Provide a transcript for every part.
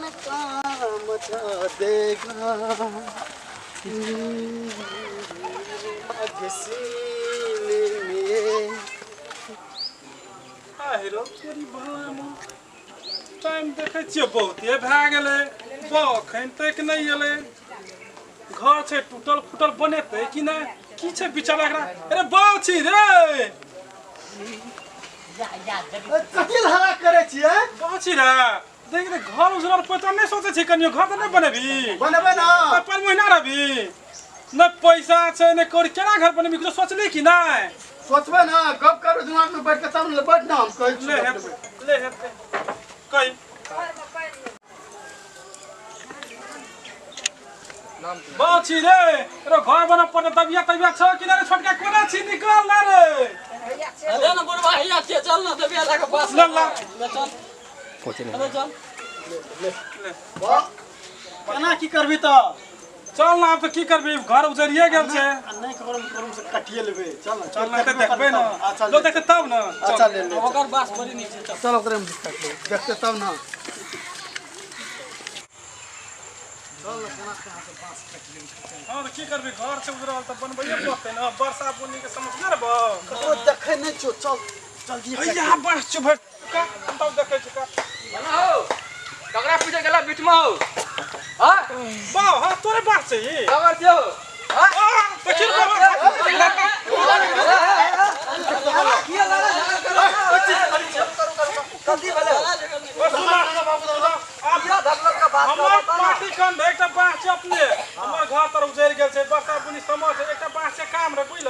तहलका मचा देगा। आग सीने में। आहिरो तोरी भामा, टाइम देखै छियै बहुते भए गेलै, एखन तक नहि एलै। घर छै टूटल फूटल, बनेतै कि नहि? की छै विचार एकरा? अरे बाउ छी रे। कथी लए हल्ला करै छियै? बाउ छी रे, देख रे, घर उजरल पैसा नहि सोचै छी कनियो, घर तऽ नहि बनेबी? बनेबै ने। पर महीना रहबी, नहि पैसा छै नहि कौड़ी, केना घर बनेबी? किछो सोचली कि नहि? सोचबै ने, गप करू दिमाग में बैठ के तब ने। बैठ ने, हम कहै छी। ले हेतै, ले हेतै, कही। बाउ छी रे, रे घर बना पड़े, तबिया तबिया छौ कि नहि रे? छोटका कोना छी? निकल ना रे। अरे ना बुढ़वा, हिया छियै, चल ना दबिया लए के पास। ले ला। ले चल, अरे चल। केना की करबी तऽ? चल ना, आब तऽ की करबी, घर उजरिये गेल छै। आ नहि ककरो ककरो से कटिए लेबै, चल ना। चल ना, तऽ देखबै ना। अच्छा। लोग देखते तब ना। अच्छा, ले ले। ओकर बास बड़ी नीक छै, चल। चल, ओकरे में काटि लेबै, देखते तब ना। चल ना, केना कहाँ से बाँस काटि लेबै। हँ तऽ की करबी, घर छै उजरल तऽ बनबैये पड़तै ने। वर्षा बुन्नी के समझ ने रे बौ। ककरो देखै नहि छियौ, चल जल्दी। हैया बाँस छौ भरि का, तब देखै छी का। बना हो, ककरा पीछे गेला बीचमे हो? हाँ। बाउ, हँ, तोरे बाँस छै ई? ककर छियौ? हाँ? आ, देखी रे बाबा। कथी भेलै? ओ सुना, हमर पार्टी कंध एकटा बाँस छै अपने, हमर घर तर उजरि गेल छै, वर्षा बुन्नी समय छै, एकटा बाँस के काम रहे, बुझल?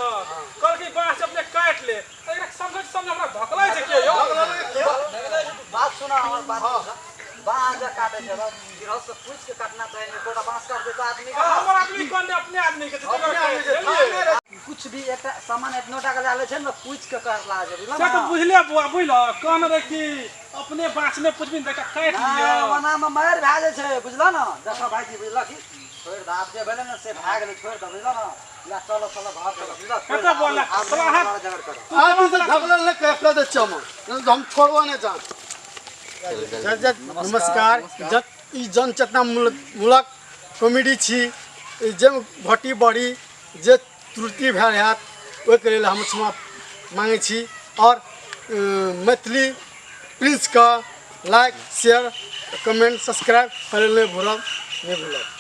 कहलकै बाँस अपने काटि ले, एकरा समझ समझ हमरा धकलै छै के यौ? बात सुना, हमर बात सुना। बाँस जे काटे छै गृहस्थ से पूछ के काटना चाही, एकोटा बाँस काटबै तऽ आदमी के आ, हमर आदमी कंध अपने आदमी के छै, तकर अपने आदमी छै, बुझलियै? कुछ भी एकटा सामान एतनो टाका लए लै छै ने, पूछ के करला छै, बुझल से तऽ ने? बुझले बौआ, बुझल? कहने रहे कि अपने बाँस नहि पुछबी ने तऽ एकटा काटि लिअ। ओना मे मारि भए जाइ छै, बुझल ने? देखो भाईजी, बुझल कि छोड़ि दे, आब जे भेलै ने से भए गेलै, छोड़ि दे, बुझल ने? ला चलो चलो, घर चलो, बुझल? छोड़ि कतऽ दे, बोलला? आब चलो, नहि अहाँ- झगड़ करो। आदमी से झगड़ा नहि कह दे छियौ हम, हम छोड़बो नहि जान। जय जय, नमस्कार। जत ई जन चेतना मूलक कॉमेडी छी। ई जे घटी बढ़ी, जे त्रुटि भेल हैत, ओहिके लेल हम क्षमा माँगै छी आओर मैथिली प्रिंसके लाइक, शेयर, कमेंट, सब्सक्राइब करै लेल नहि भूलब, नहि भूलब।